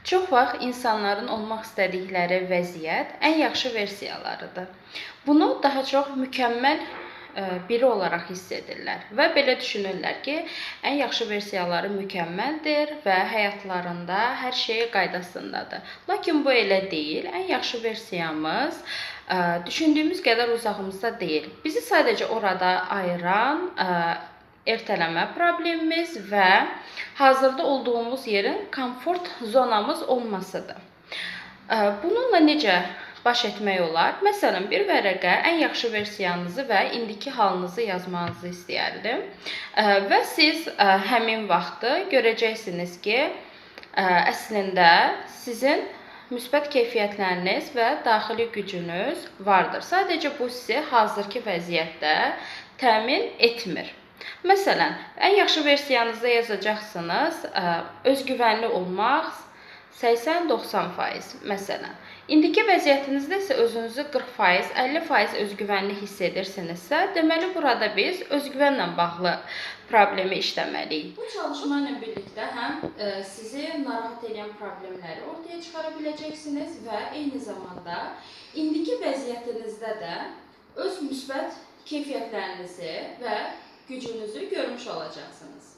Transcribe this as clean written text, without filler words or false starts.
Çox vaxt insanların olmaq istədikləri vəziyyət ən yaxşı versiyalarıdır. Bunu daha çox mükəmməl biri olaraq hiss edirlər və belə düşünürlər ki, ən yaxşı versiyaları mükəmməldir və həyatlarında hər şey qaydasındadır. Lakin bu elə deyil. Ən yaxşı versiyamız düşündüyümüz qədər uzağımızda deyil. Bizi sadəcə orada ayıran ertələmə problemimiz və hazırda olduğumuz yerin komfort zonamız olmasıdır. Bununla necə baş etmək olar? Məsələn, bir vərəqə ən yaxşı versiyanızı və indiki halınızı yazmanızı istəyərdim. Və siz həmin vaxtı görəcəksiniz ki, əslində sizin müsbət keyfiyyətləriniz və daxili gücünüz vardır. Sadəcə bu sizi hazırki vəziyyətdə təmin etmir. Məsələn, ən yaxşı versiyanızda yazacaqsınız, özgüvənli olmaq 80-90% məsələn. İndiki vəziyyətinizdə isə özünüzü 40%, 50% özgüvənli hiss edirsinizsə, deməli burada biz özgüvənlə bağlı problemi işləməliyik. Bu çalışma ilə birlikdə həm sizi narahat edən problemləri ortaya çıxara biləcəksiniz və eyni zamanda indiki vəziyyətinizdə də öz müsbət keyfiyyətlərinizi və gücünüzü görmüş olacaqsınız.